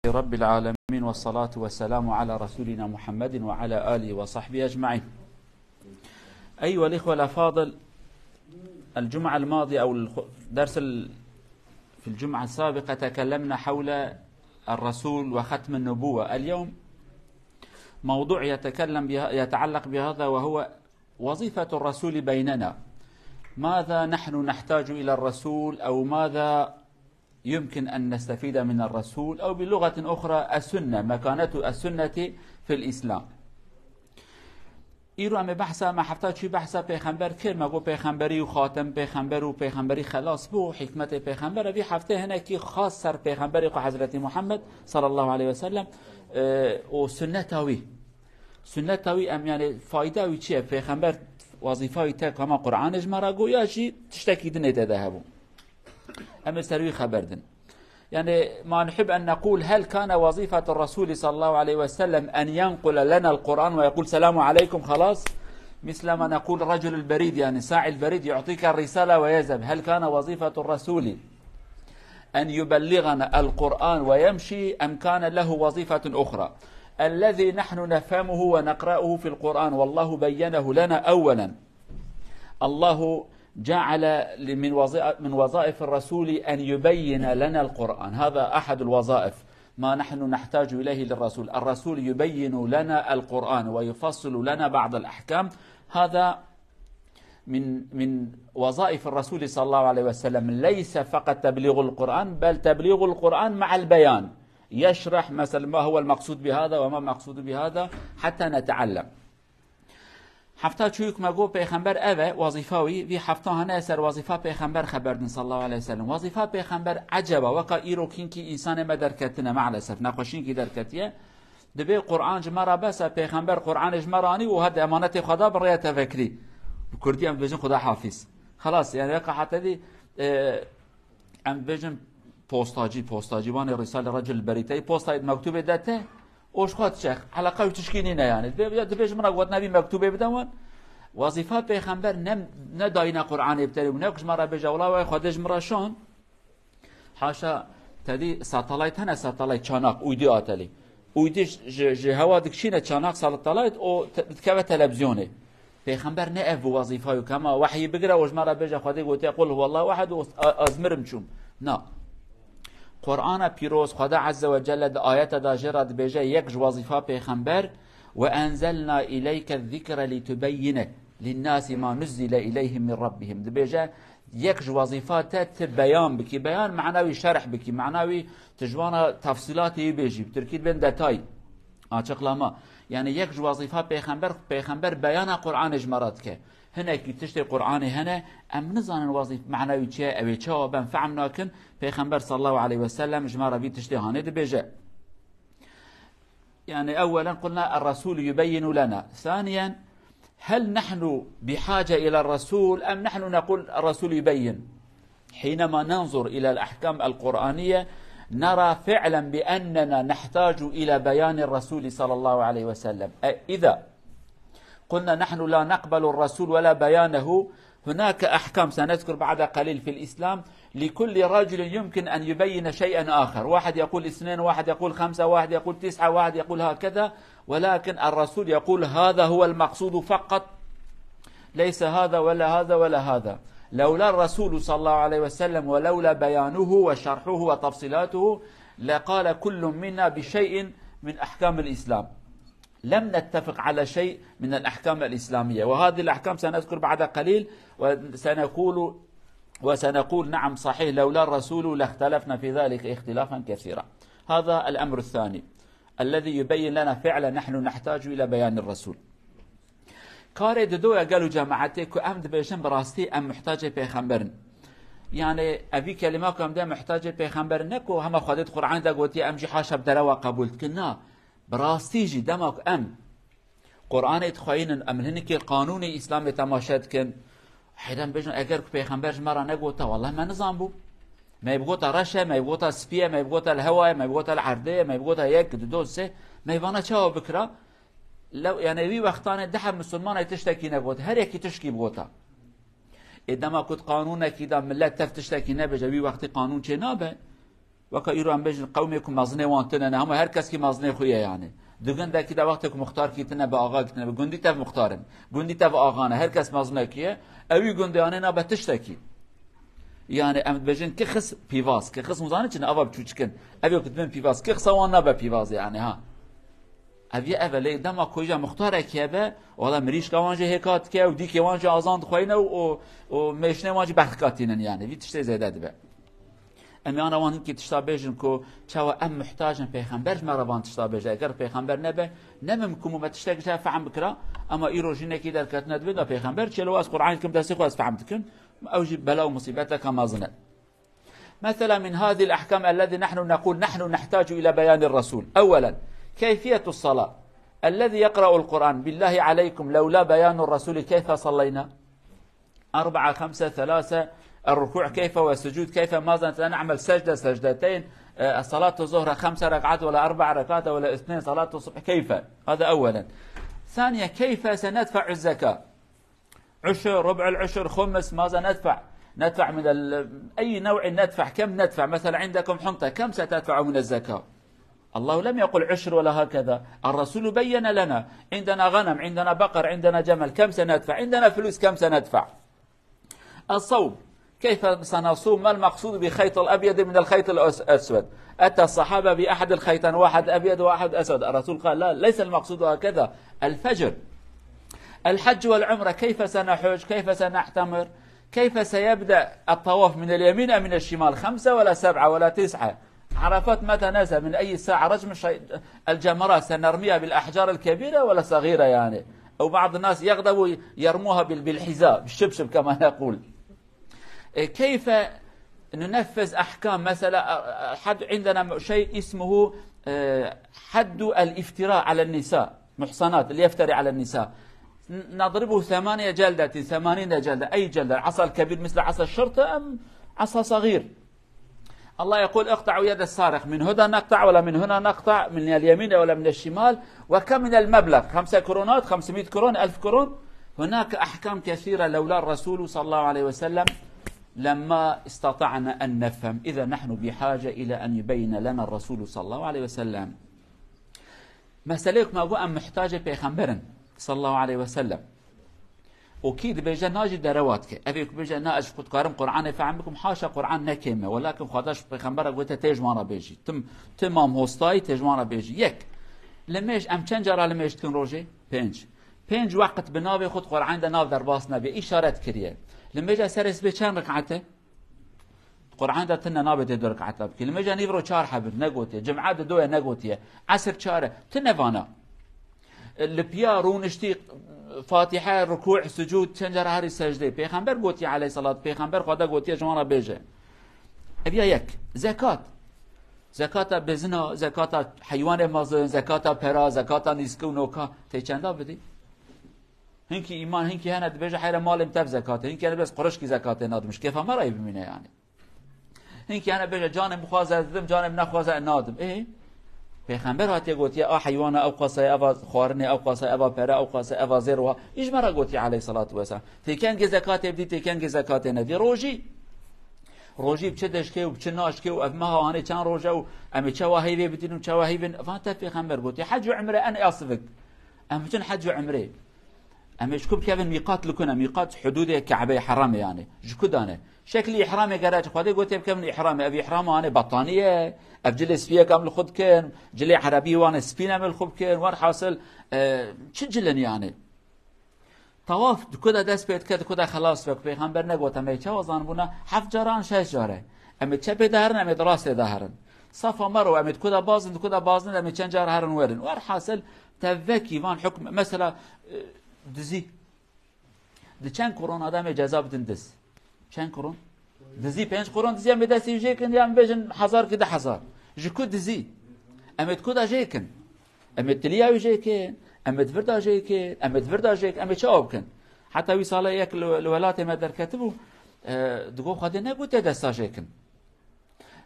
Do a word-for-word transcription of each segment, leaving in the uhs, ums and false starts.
رب العالمين، والصلاة والسلام على رسولنا محمد وعلى آله وصحبه أجمعين. أيها الإخوة الأفاضل، الجمعة الماضية أو الخ-، درس ال-، في الجمعة السابقة تكلمنا حول الرسول وختم النبوة. اليوم موضوع يتكلم بها، يتعلق بهذا، وهو وظيفة الرسول بيننا. ماذا نحن نحتاج إلى الرسول، أو ماذا يمكن أن نستفيد من الرسول، أو بلغة أخرى السنة، مكانة السنة في الإسلام. Îro em ê behsa, me hefta çû behsa pêxember kir, me got pêxemberî û xatim pêxember û pêxemberî xelas bû, hikmetê pêxember e. Vî heftê hinekî xas ser pêxemberê xwe Hezretî Muhammed sallallahu aleyhi ve sellem, e, û sunneta wî. Sunneta wî em, yani fayda wî çi ye? Pêxember wazîfa wî tek hema Qur'anê ji me re got ya jî tiştekî din ê tê de hebû? Em ê ser wî xeber din. Yani, ما نحب أن نقول: هل كان وظيفة الرسول صلى الله عليه وسلم أن ينقل لنا القرآن ويقول: السلام عليكم، خلاص؟ مثل ما نقول رجل البريد، يعني ساعي البريد يعطيك الرسالة ويذهب. هل كان وظيفة الرسول أن يبلغنا القرآن ويمشي، أم كان له وظيفة أخرى؟ الذي نحن نفهمه ونقرأه في القرآن، والله بينه لنا أولا. الله جعل من وظائف، من وظائف الرسول أن يبين لنا القرآن. هذا أحد الوظائف. ما نحن نحتاج إليه للرسول. الرسول يبين لنا القرآن ويفصل لنا بعض الأحكام. هذا من، من وظائف الرسول صلى الله عليه وسلم، ليس فقط تبليغ القرآن، بل تبليغ القرآن مع البيان. يشرح مثلا ما هو المقصود بهذا وما المقصود بهذا حتى نتعلم. Hefta çûyî me got pêxember ev e, wazîfa wî, vî hefta hene ser wazîfa pêxember xeber din sallallahu aleyhi ve sellem. Wazîfa pêxember eceba, weka îro kînkî însanê me derketine, maalesef, nexweşînkî derketiye. Dibê Qur'an ji me re bes e, pêxember Qur'anê ji me re anî û hede emanetê xwe da bi rêya tevekirî. Bi kurdî em dibêjin Xuda hafiz. Xelas, yani weka heta dî, e, em dibêjin postacî, postacî, wanê rîsalê recil berîteyî, postayê mektûbê de te, û ji xwe diçe, eleqa wî tişkî nîne yani. Dibê, ya dibê ji min re gotina vî mektûbê bide wan. Wazîfa pêxember ne, ne dayîna Qur'anê bi tenê bû, ne ku ji me re bêje, wela wê Xwedê ji min re şand. Haşa, te dî satelayt hene, satelayt, çanak, uydî atelî. Uydî ji, ji, ji hewa dikişîne çanak satelayt û te, dikeve televîzyonê. Pêxember ne ev bû wazîfa wî, kema wehyî bigire û ji me re bêje, Xwedê gotiye: "Qul huwallahu ehad" û a-, ez mirim çûm. Na. Qur'ana pîroz, Xweda Azze ve Celle di ayete de jê re dibêje, yek ji wazîfa pêxember, "Ve enzelna ileyke zikre litubeyyine linnasi ma nuzzile ileyhim min rabbihim." Dibêje, yek ji wazîfa te tu beyan bikî. Beyan mana wî şerh bikî, mana wî tu ji wana tefsîlatê wî bêjî, bi tirkî dibên detay, açıklama. Yani yek ji wazîfa pêxember, pêxember beyana Qur'anê ji me re dike. Hinekî tiştê Qur'anê hene, em nizanin wazîf-, mana wî çi ye, ew ê çawa ben fehm nakin. Pêxember sallallahu aleyhi ve sellem ji me re vî tiştê hanê dibêje. Yani, أولا قلنا الرسول يبين لنا. ثانيا، هل نحن بحاجة إلى الرسول أم نحن نقول الرسول يبين؟ حينما ننظر إلى الأحكام القرآنية نرى فعلا بأننا نحتاج إلى بيان الرسول صلى الله عليه وسلم. أي إذا قلنا نحن لا نقبل الرسول ولا بيانه، هناك أحكام سنذكر بعد قليل في الإسلام، لكل رجل يمكن أن يبين شيئا آخر، واحد يقول اثنين، واحد يقول خمسة، واحد يقول تسعة، واحد يقول هكذا، ولكن الرسول يقول: "هذا هو المقصود فقط، ليس هذا ولا هذا ولا هذا." لولا الرسول صلى الله عليه وسلم ولولا بيانه وشرحه وتفصيلاته لقال كل منا بشيء من أحكام الإسلام. لم نتفق على شيء من الأحكام الإسلامية، وهذه الأحكام سنذكر بعد قليل، وسنقول، وسنقول: "نعم، صحيح، لولا الرسول لاختلفنا في ذلك اختلافا كثيرا." هذا الأمر الثاني الذي يبين لنا فعلا نحن نحتاج إلى بيان الرسول. Karê dido ye gel û cemaetê ku em dibêjin bi rastî em muhtacê pêxember in. Yani, evî kelîma ku em de muhtacê pêxember in, ne ku hema Xwedê di Qur'anê de gotiye, em jî haşa bi derewa qebûl dikin. Na, bi rastî jî dema ku em Qur'anê dixweyînin, em li hinikê qanûnê Îslamê temaşe dikin. Heyran bêjin, eger ku pêxember ji me re negota, wallah me nizanbû. Me bigota reş e, me bigota spî ye, me bigota li hewa ye, me bigota li erdê ye, me bigota yek, du, do, sê. Me vana çawa bikira? Lew, yani, wî wextanê deh misilmanê tiştekî negot, her yekî tişkî bigota. Ê dema ku di qanûnekî de millet tev tiştekî nebêje, wî wextî qanûn çê nabe. Weka îro em bêjin qewmê ku mezinê wan tune ne, hema her kes kî mezinê xwe ye yani. Di gundekî de wextê ku muxtarkî tune bi axakî tune, bi gundî tev muxtar in. Gundî tev axa ne, her kes mezinekî ye. Ewî gundê anê nabe tiştekî. Yani em dibêjin ki xis pîvaz, ki xis hûn zanin çi ne, ava bi çûçik in. Ev ê ku dibin pîvaz, ki xisa wan nabe pîvaz yani ha. Ev ye ev e, lê dema ku îja muxtarekî hebe, wala mirîşka wan jî hêka dike û dîkê wan jî azan dixweyne û, û, û mêşnê wan jî bextika tînin yani. Vî tiştê zêde dibe. Em ê ana wan hinkî tişta bêjin ku çawa em muhtac in pêxember ji me re van tişta bêje. Eger pêxember nebe, ne mimkun bû me tiştek ji hev fehm bikira, ema îro jî nekî derketine dibê de pêxember çê li ez Qur'an dikim destê xwe ez fehm dikim. Ew jî bela û musîbeteka mezin e. Mesela min hadî l-ehkam ellezî nehnu neqûl nehnu nehtacû îlâ beyanî resûl. Ewwelen, keyfîyetu s-salâ. Ellezî yeqra'u l-Qur'an. Billâhi aleykum, lewlâ beyanu resûlî keyfe salleyna? Erba'a, xemse, thelâse, الركوع كيف والسجود كيف، ماذا نعمل، سجدة، سجدتين، آه، صلاة الظهر خمس ركعات ولا أربع ركعات ولا اثنين، صلاة الصبح كيف؟ هذا أولا. ثانيا، كيف سندفع الزكاة؟ عشر، ربع العشر، خمس، ماذا ندفع؟ ندفع من ال-، أي نوع ندفع؟ كم ندفع؟ مثلا عندكم حنطة، كم ستدفع من الزكاة؟ الله لم يقل عشر ولا هكذا، الرسول بين لنا، عندنا غنم، عندنا بقر، عندنا جمل، كم سندفع؟ عندنا فلوس، كم سندفع؟ الصوم، كيف سنصوم؟ ما المقصود بخيط الأبيض من الخيط الأس-، الأسود؟ أتى الصحابة بأحد الخيطين، واحد أبيض وواحد أسود، الرسول قال: لا، ليس المقصود هكذا، الفجر. الحج والعمرة، كيف سنحج؟ كيف سنعتمر؟ كيف سيبدأ الطواف، من اليمين أم من الشمال؟ خمسة ولا سبعة ولا تسعة؟ عرفات متى نزل؟ من أي ساعة؟ رجم الشي-، الجمرات سنرميها بالأحجار الكبيرة ولا صغيرة يعني؟ أو بعض الناس يغضبوا يرموها بال-، بالحذاء، بالشبشب كما نقول. إيه، كيف ننفذ أحكام؟ مثلا، آه، حد، عندنا شيء اسمه، آه، حد الافتراء على النساء، محصنات، اللي يفتري على النساء. ن-، نضربه ثمانية جلدة، ثمانين جلدة، أي جلدة؟ العصا الكبير مثل عصا الشرطة أم عصا صغير؟ الله يقول: اقطعوا يد السارق، من هنا نقطع ولا من هنا نقطع، من اليمين ولا من الشمال، وكم من المبلغ، خمسة كرونات، خمسمية كرون، ألف كرون. هناك أحكام كثيرة، لولا الرسول صلى الله عليه وسلم لما استطعنا أن نفهم. إذا نحن بحاجة إلى أن يبين لنا الرسول صلى الله عليه وسلم. Meselê ku me got, em muhtacê pêxember in, sallallahu aleyhi ve sellem. Û kî dibêje na jî derewa dike. Ev ê ku bêje na ez ji xwe dikarim Qur'anê fehm bikim, haşa Qur'an ne kêm e. Welakin Xweda ji pêxembera gote tê ji wan re bêjî. Tim, tim mam hostayî tê ji wan re bêjî. Yek. Limêj, em çend cara limêj dikin rojê? Pênc. Pênc weqt bi navê xwe di Qur'an de nav derbas nebê. Îşaret kiriye. Limêja serê sibê çend rik'et e? Qur'an de tune nabe tê du rekata bikî. Limêja nîvro çar hebin, negotiye. Cum'e di doye negotiye. Esr çar e. Tune vana. Li piya rûniştî, Fatihe, rukû, sucûd, çend cara herî secdê. Pêxember gotiye aleyhisselat, pêxember Xweda gotiye ji wan re bêje. Ev ya yek. Zekat. Zekata bezina, zekata heywanê mezin, zekata pera, zekata nîske û noka. Tê çenda bidî? Hinkî îman, hinkî hene dibêje heyre malê min tev zekatê, hinkî hene bes qurişkî zekatê nadim. Ji kêfa me re yê bimîne yani. Hinkî hene bêje canê min dixwaze ez didim, canê min nexwaze ez nadim. Ê? Pêxember hatiye gotiye, a heywana ew qasaya, eva xwarinê ew qasaya, eva pere ew qasaya, eva zêr wa. Î ji me re gotiye aleyhissalatu vesselam. Tê kengê zekatê bidî, tê kengê zekatê nedî. Rojî. Rojî bi çi deşkê û bi çi naşkê û ev meha anê çend roj e û em ê çawa heyvê bidîn û çawa heyvê ne-, van te pêxember gotiye. Hec û emre en asivik. Em biçin hec û emrê. Em ê ji ku bikevin mîqat li ku ne? Mîqat hudûdê Ke'beyê heram e yani. Ji ku dane? Şeklî îhramê gere Xwedê gotiye bikevin îhramê. Ev îhram anê batanî ye. Ev cilê spiyek em li xwe dikin. Cilê erebî wan e spîn em li xwe bikin. Werhasil, e, çi cilin yani? Tawaf di ku de dest pê dike, di ku de xelas dibe? Pêxember negot em ê çawa zanibûna? Heft caran şeş care. Em ê çepê de herin, em ê di rastê de herin. Safa Merwe, em ê di ku de bazin, di ku de bazin, em ê çend car herin werin. Werhasil, tevvekî van hukm, mesela, e, dizî. Di çend kurona de em ê ceza bidin diz? Çend kuron? Dizî pênc kuron, dizî em ê destî jê kin, ya em bêjin hezar ki du hezar. Ji ku dizî? Em ê di ku de jê kin? Em ê tiliya wî jê kin? Em ê di vir de jê kin? Em ê di vir de jê kin? Em ê çawa bikin? Heta wî sala yek li, li welatê me derketibû, e, digot Xwedê negotiye desta jê kin.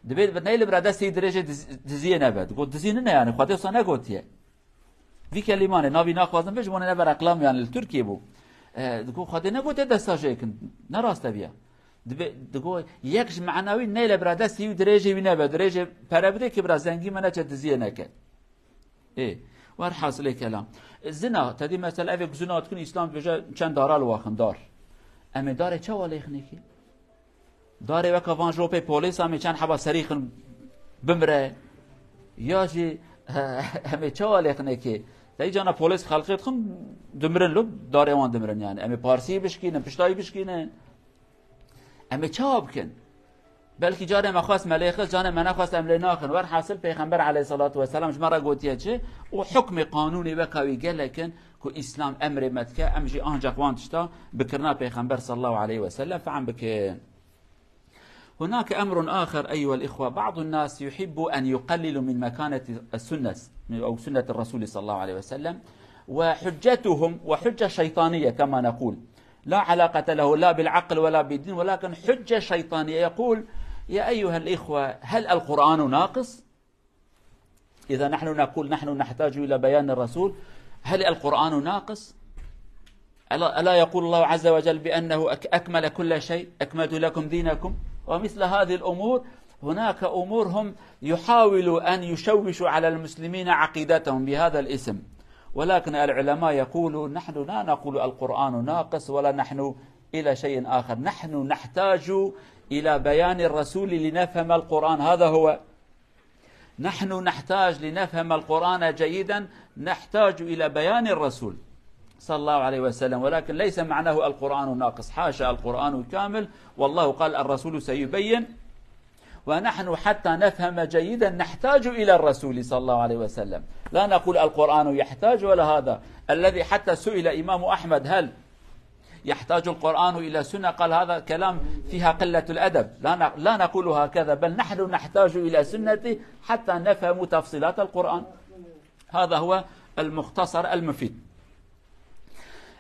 Dibê bi neylim re destê dirêjê diz-, diziyê nebe. Digot dizî nine yani, Xwedê wisa negotiye. Vî kelîmanê navî naxwazin bêjim, wan ê nebe reklam yani li Tirkiyê bû. E, digot Xwedê negotiye desta jê kin. Ne rast e viya. Dibe, digo, yek ji manawî neyle bira destê wî dirêjê wî nebe, dirêjê pere bide ki bira zengî me neçe diziyê neke. Ê, werhasilê kelam. Zina, tedî mesela evê ku zina dikin, Îslam dibêje çend dara li waxin dar. Em ê darê çawa lêxinê ki? Darê weka van ji opê polîs amê çend heba serî xin bimre. Ya jî em ê çawa lêxinê ki? Tey cana polîs xelqê dixin dimirin lo, darê wan dimirin yani. Em ê parsî bişkînin, piştayî bişkînin. Em ê çawa bikin? Belkî carê me xwest me lê xist, carê me nexwest em lê naxin. Werhasil Pêxember aleyhissalatu vesselam ji me re gotiye çi? Û hukmê qanûnê weka wî gelek in ku Îslam emrê me dike, em jî ancak wan tişta bikirina Pêxember sallallahu aleyhi ve sellem fehm bikin. هناك أمر آخر أيها الإخوة، بعض الناس يحب أن يقللوا من مكانة السنة أو سنة الرسول صلى الله عليه وسلم، وحجتهم وحجة شيطانية كما نقول، لا علاقة له لا بالعقل ولا بالدين، ولكن حجة شيطانية. يقول: يا أيها الإخوة، هل القرآن ناقص؟ إذا نحن نقول نحن نحتاج إلى بيان الرسول، هل القرآن ناقص؟ ألا، ألا يقول الله عز وجل بأنه أك-، أكمل كل شيء، أكملت لكم دينكم، ومثل هذه الأمور. هناك أمور هم يحاولوا أن يشوشوا على المسلمين عقيدتهم بهذا الاسم، ولكن العلماء يقولوا: نحن لا نقول القرآن ناقص ولا نحن إلى شيء آخر، نحن نحتاج إلى بيان الرسول لنفهم القرآن، هذا هو. نحن نحتاج لنفهم القرآن جيدا، نحتاج إلى بيان الرسول صلى الله عليه وسلم، ولكن ليس معناه القرآن ناقص، حاشا، القرآن كامل، والله قال: الرسول سيبين، ونحن حتى نفهم جيدا نحتاج إلى الرسول صلى الله عليه وسلم، لا نقول القرآن يحتاج ولا هذا. الذي حتى سئل إمام أحمد: هل يحتاج القرآن إلى سنة؟ قال: هذا كلام فيها قلة الأدب، لا ن-، لا نقول هكذا، بل نحن نحتاج إلى سنة حتى نفهم تفصيلات القرآن. هذا هو المختصر المفيد.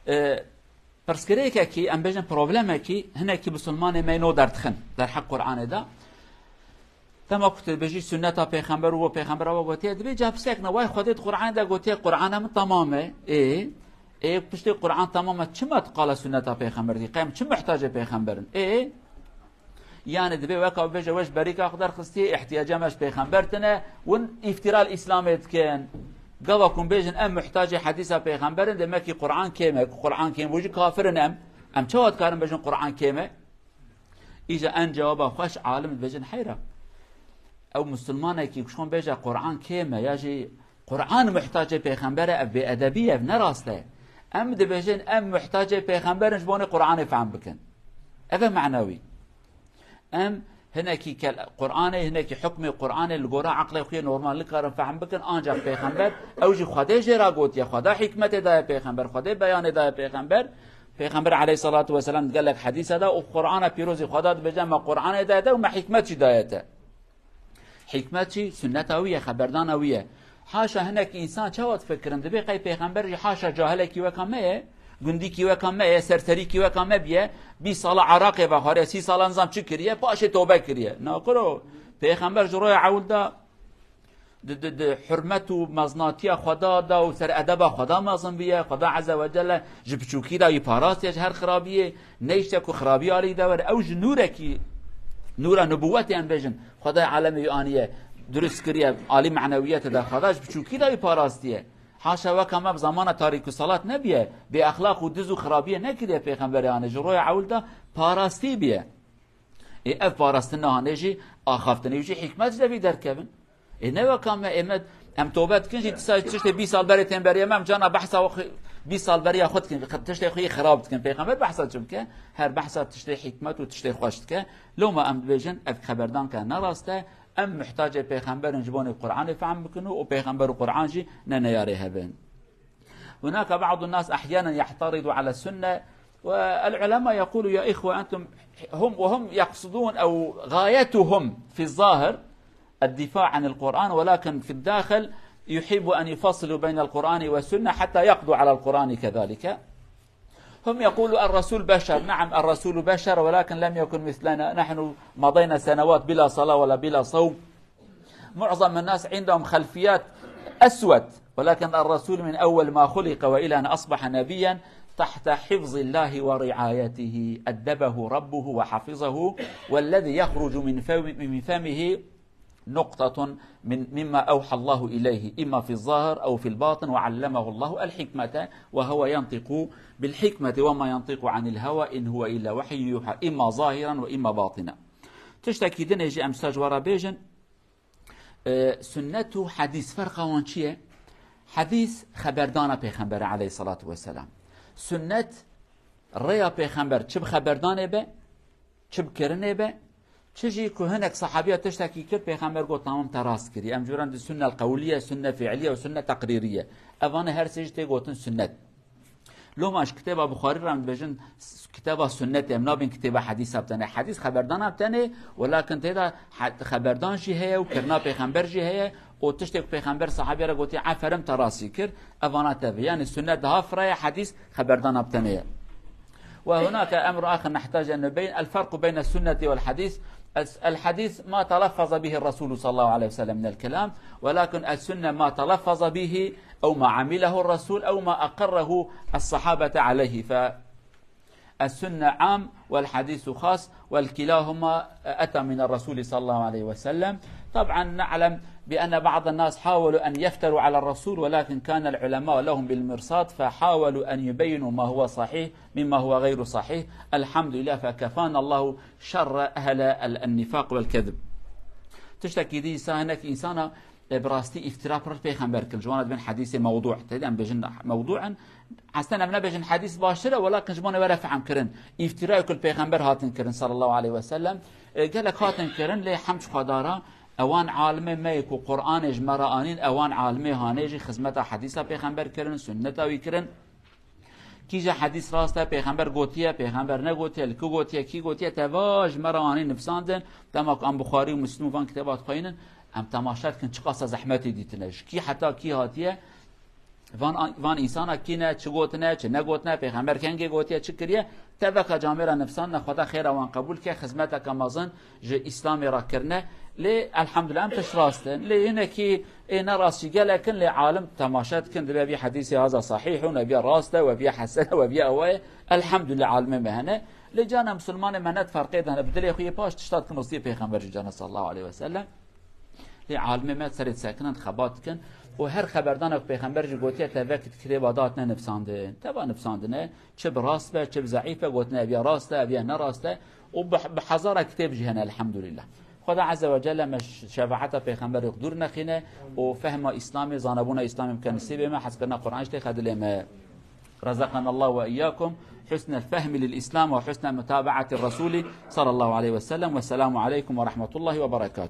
Ee, pirsgirêkekî, em bêjin problemekî, hinekî misilmanê me nû derdixin derheq Qur'anê de. Dema ku tu dibêjî sunneta pêxember û pêxembera we gotiye, dibê ca pisekne, way Xwedê di Qur'anê de gotiye, Qur'ana min temam e. Ê, ê piştê Qur'an temam e, çima tu qala sunneta pêxember dikî? Qey em çi muhtacê pêxember in? Ê, yani dibê weka bêje we ji berîka xwe derxistiye, ihtiyaca me ji pêxember tine, win îftira li Îslamê dikin. Gava ku bêjin em muhtacê hedîsa pêxember in, demek ki Qur'an kêm e, ku Qur'an kêm bû jî kafir in em. Em çawa dikarin bêjin Qur'an kêm e? Îca en cewaba xweş alim dibêjin heyra. Ew misilmanekî ku ji xwe bêje Qur'an kêm e ya jî Qur'an muhtacê pêxember e, ev bêedebî ye, ev ne rast e. Em dibêjin em muhtacê pêxember in ji bo nê Qur'anê fehm bikin. Ev e manewî. Em hinekî kel-, Qur'anê, hinekî hukmê Qur'anê li gora eqlê xwe yê normal nikarin fehm bikin, ancak pêxember, ew jî Xwedê jê re gotiye, Xweda hikmetê daye pêxember, Xwedê beyanê daye pêxember. Pêxember aleyhissalatu vesselam di gelek hedîsa de û Qur'ana pîrozî Xweda dibêje, me Qur'anê daye te û me hikmet jî daye te. Hikmet jî sunneta wî ye, xeberdana wî ye. Haşa hinek însan çawa difikirin, dibê qey pêxember jî haşa cahilekî weka me ye, gundîkî weka me ye, serserîkî weka me biye, bîst sala Iraqê vexwariye, sî sala nizam çi kiriye, paşê tobe kiriye. Na kuro, pêxember ji roya ewil de di, di, di hurmet û meznatiya Xweda de û ser edeba Xweda mezin biye. Xweda Azze ve Celle ji piçûkî de wî parastiye ji her xirabiyê, neyşte ku xirabî alî de were. Ew ji nûrekî, nûra nubûwetê em bêjin, Xwedayê alemê wî aniye, dirust kiriye, alî manewiyetê de Xweda ji piçûkî de wî parastiye. Haşa weka me bi zamana tarîk û salat nebiye, bêexlaq û diz û xirabiyê nekiriye pêxemberê ane, ji roya ewil de parastî biye. Ê ev parastina hanê jî axaftinê wî jî hikmet ji devî derkevin. Ê ne weka me, ê me, em tobe dikin jî disa tiştê bîst sal berê tên beriye me, em cana behsa xwe-, bîst sal beriya xwe dikin, tiştê xwe yê xirab dikin. Pêxember behsa çi bike? Her behsa tiştê hikmet û tiştê xweş dike. Loma em dibêjin ev xeberdanke ne rast e, em muhtacê pêxemberin ji bo nê Qur'anê fehm bikin û, û pêxember û Qur'an jî ne neyarê hebin. هناك بعض الناس أحيانا يعترض على السنة، والعلماء يقولوا: يا إخوة، أنتم هم، وهم يقصدون أو غايتهم في الظاهر الدفاع عن القرآن، ولكن في الداخل يحب أن يفصلوا بين القرآن والسنة حتى يقضوا على القرآن كذلك. هم يقولوا: الرسول بشر. نعم، الرسول بشر، ولكن لم يكن مثلنا. نحن مضينا سنوات بلا صلاة ولا بلا صوم. معظم الناس عندهم خلفيات أسود، ولكن الرسول من أول ما خلق وإلى أن أصبح نبيا تحت حفظ الله ورعايته أدبه ربه وحفظه، والذي يخرج من فم-، من فمه نقطة من، مما أوحى الله إليه، إما في الظاهر أو في الباطن، وعلمه الله الحكمة، وهو ينطق بالحكمة، وما ينطق عن الهوى، إن هو إلا وحي يوحى، إما ظاهرا وإما باطنا. Tiştekî dinê jî em ji we re bêjin, e, sunnet û hedîs ferqa wan çi ye? Hedîs xeberdana Pêxembere aleyhissalatu vesselam. Sunnet rêya Pêxember çi bi xeberdanê be, çi bi kirinê be, çi jî ku hinek sahabiya tiştekî kir, Pêxember got, "Tamam, te rast kirî." Em curan di sunne qewliye, sunne fiiliye û sunne teqrîriye. Evane her sê jî tê gotin sunnet. Loma ji kitêba Buxarî re em dibêjin s-, kitêba sunnetê, em nabên kitêba hedîsa bi tenê. Hedîs xeberdana bi tenê, welakin tê de he-, xeberdan jî heye û kirina Pêxember jî heye û tiştê ku Pêxember sahabiya re gotiye, "Eferim, te rastî kir", evana tevî. Yani sunnet daha fireye, hedîs xeberdana bi tenê ye. وهناك أمر آخر نحتاج أن نبين، الفرق بين السنة والحديث. الس-، الحديث ما تلفظ به الرسول صلى الله عليه وسلم من الكلام، ولكن السنة ما تلفظ به أو ما عمله الرسول أو ما أقره الصحابة عليه. فالسنة عام والحديث خاص، وكلاهما أتى من الرسول صلى الله عليه وسلم. طبعا نعلم بأن بعض الناس حاولوا أن يفتروا على الرسول، ولكن كان العلماء لهم بالمرصاد، فحاولوا أن يبينوا ما هو صحيح مما هو غير صحيح. الحمد لله، فكفانا الله شر أهل ال-، النفاق والكذب. Tiştekî dî îsa hinek însana, e, bi rastî îftira pir pêxember kirin. Ji wan re dibên hedîsê mewdû. Tê de em bêjin mewdû in. Aslında em nebêjin hedîs baştir e, welakin ji bo were fehm kirin. Îftira ku li pêxember hatin kirin sallallahu aleyhi ve sellem. E, gelek hatin kirin, lê hemd ji Xwedara, ewan alimê me yê ku Qur'anê ji me re anîn, ewan alimê hanê jî xizmeta hedîsa pêxember kirin, sunneta wî kirin. Kîja hedîs rast e, pêxember gotiye, pêxember negotiye, li ku gotiye, kî gotiye, teva ji me re anî nivsandin. Dema ku em Buxarî û Muslim û van kitêba dixwînin, em temaşe dikin çiqasa zehmetê dîtine. Ji kî heta kî hatiye, van, van însana kî ne, çi gotine, çi negotine, pêxember kengê gotiye, çi kiriye, teveka camêra nivsandine, Xweda xêra wan qebûl ke, xizmeteke mezin ji Îslamê re kirine. Lê elhamdulillah em tişt rast in. Lê hinekî ê ne rast jî gelek in, lê alim temaşe dikin, dibe vî hedîsê haza sahîh û neviya rast e, we viya hesen e, we viya ewe ye. Elhamdulillah alimê me hene. Lê cana misilmanê me ne di ferqê de hene, bi dilê xwe yê paş tişta dikin rastî pêxember jî cana sallallahu aleyhi ve sellem. Lê alimê me serê disekinin, xebat dikin û her xeberdanek pêxember jî gotiye te vek di kitêba de hatine nivsandin. Teva nivsandine, çi bi rast be, çi bi zeîf be, gotine ev ya rast e, ev ya ne rast e û bi, bi hezara kitêb jî hene, elhamdulillah. Xweda Azze ve Celle me ş-, şefaeta pêxemberê xwe dûr nexîne û fehma Îslamê, zanebûna Îslamê bike nisîbê me, hezkirina Qur'an jî têxe dilê me. رزقنا الله وإياكم حسن الفهم للإسلام وحسن متابعة الرسول صلى الله عليه وسلم. والسلام عليكم ورحمة الله وبركاته.